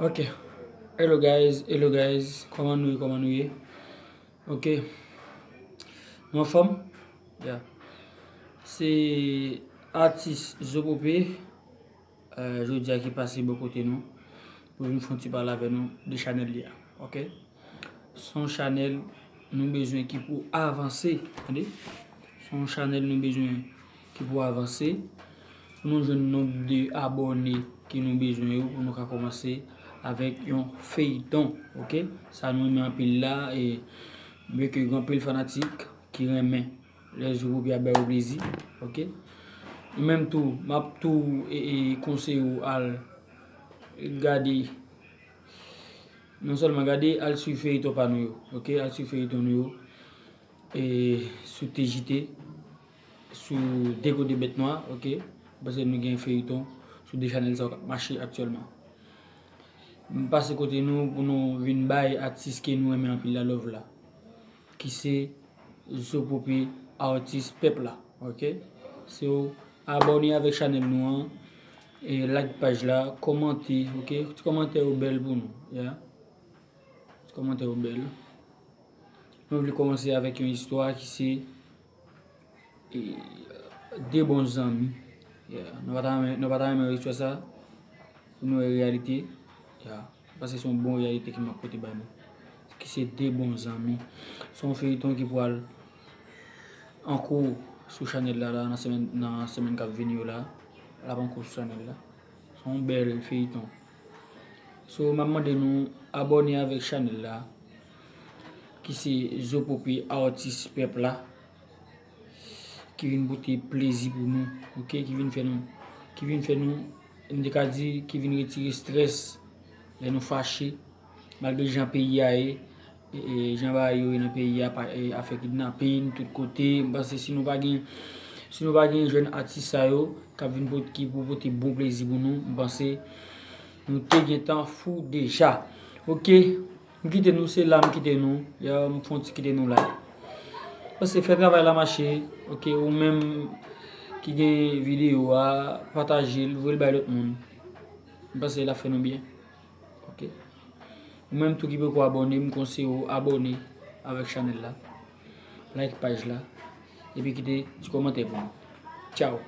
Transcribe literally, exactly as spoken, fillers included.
Ok. Hello guys, hello guys. Kòman nou ye, kòman nou ye? Ok. Nou anfòm? Yeah. Se atis Zopope, euh, jodi a ki pase bò kote nou pou vin fè yon ti pale avè nou de chanèl li a. Ok? Se yon chanèl nou bezwen ki pou avanse. Tande? Se yon chanèl nou bezwen ki pou avanse. Pou nou jwenn nonb de abòne ke nou bezwen yo pou nou ka kòmanse avèk yon feyton, ok? Sa nou renmen anpil la, e byen ke gen anpil fanatik ki renmen lè Zopope ap ba yo plezi, ok? Ou menm tou, m ap tou e, e konseye w al gade, non sèlman gade, al swiv feyton pa nou yo, ok? Al swiv feyton nou yo e, sou T J T, sou Dego de Bèt Nwa, ok? Paske nou gen feyton sou de chanèl sa yo k ap mache aktyèlman. M pase kote nou pou nou vin bay atis ke nou renmen anpil la love la, ki se Zopope, atis pèp la, ok? Se w abòne avèk chanèl nou an, e like paj la, kòmante, ok? Ti kòmantè yo bèl pou nou, yeah? Ti kòmantè yo bèl. Nou vle kòmanse avèk yon istwa ki se, e, de bon zanmi. Yeah. Nou pa ta renmen, nou pa ta renmen istwa sa pou nou wè reyalite. Yeah. Paske se yon bon reyalite ke m ap pote ba nou. Ki se de bon zanmi. Se yon feyton ki pral an kou sou chanèl la, la nan semèn, nan semèn k ap vini yo la. L ap an kou sou chanèl la. Se yon bèl feyton. So, m ap mande nou abòne avèk chanèl la, ki se Zopope, atis pèp la, ki vin pote plezi pou nou, ok, ki vin fè nou, ki vin fè nou, m te ka di, ki vin retire strès lè nou fache, malgre jan peyi a ye, e, e, jan bagay yo ye nan peyi a, pa, e, afè kidnapin, tout kote, m panse si nou pa gen, si nou pa gen jèn atis sa yo, k ap vin pot-, ki pou pote bon plezi pou nou, m panse nou te gentan fou deja. Ok, m kite nou, se la m kite nou, ya, m fè yon ti kite nou la. Panse fè travay la mache, ok, ou menm ki gen videyo a, pataje l, voye l bay lòt moun. M panse l ap fè nou byen. Ok. Ou menm tou ki poko abòne, m konseye w abòne avèk chanèl la. Like paj la. Epi kite ti kòmantè pou nou. Tchaw.